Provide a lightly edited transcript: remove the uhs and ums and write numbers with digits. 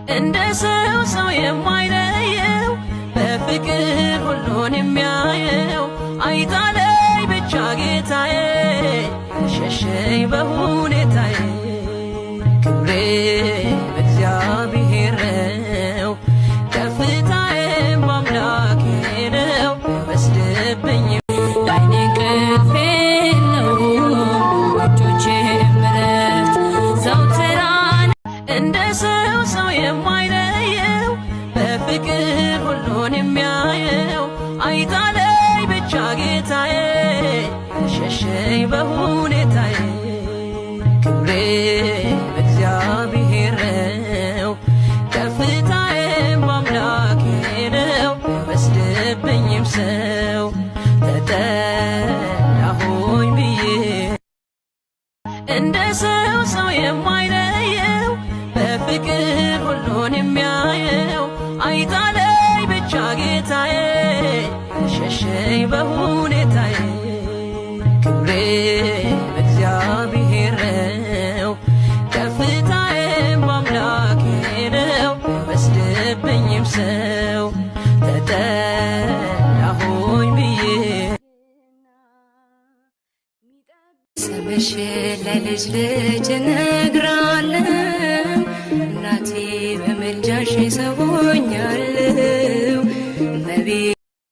እንደ ሰው ሰው የማይለየው በፍቅር ሁሉን የሚያየው አይጣለኝ ብቻ ጌታዬ ሸሸኝ በሁኔታዬ። ክብሬ በእግዚአብሔር ነው፣ ከፍታዬም አምላኬ ነው። አይወስድብኝም። ለዓይኔ እንቅልፍ የለውም፣ እጆቼም እረፍት ዘውትር እንደ ሰው ሰው የማይለየው በፍቅር ሁሉን የሚያየው አይጣለኝ ብቻ ጌታዬ ሸሸኝ በሁኔታዬ። ክብሬ በእግዚአብሔር ነው፣ ከፍታዬም አምላኬ ነው። አይወስድብኝም ሰው ተጠላሁኝ ብዬ። እንደ ሰው ሰው የማይለየው በፍቅር ሁሉን የሚያየው አይጣለኝ ብቻ ጌታዬ ሸሸኝ በሁኔታዬ። ክብሬ በእግዚአብሔር ነው፣ ከፍታዬም አምላኬ ነው። አይወስድብኝም ሰው ተጠላሁኝ ብዬ። ስምሽን ለልጅ ልጅ እነግራለሁ፣ እናቴ በምልጃሽ ሰው ሆኛለሁ።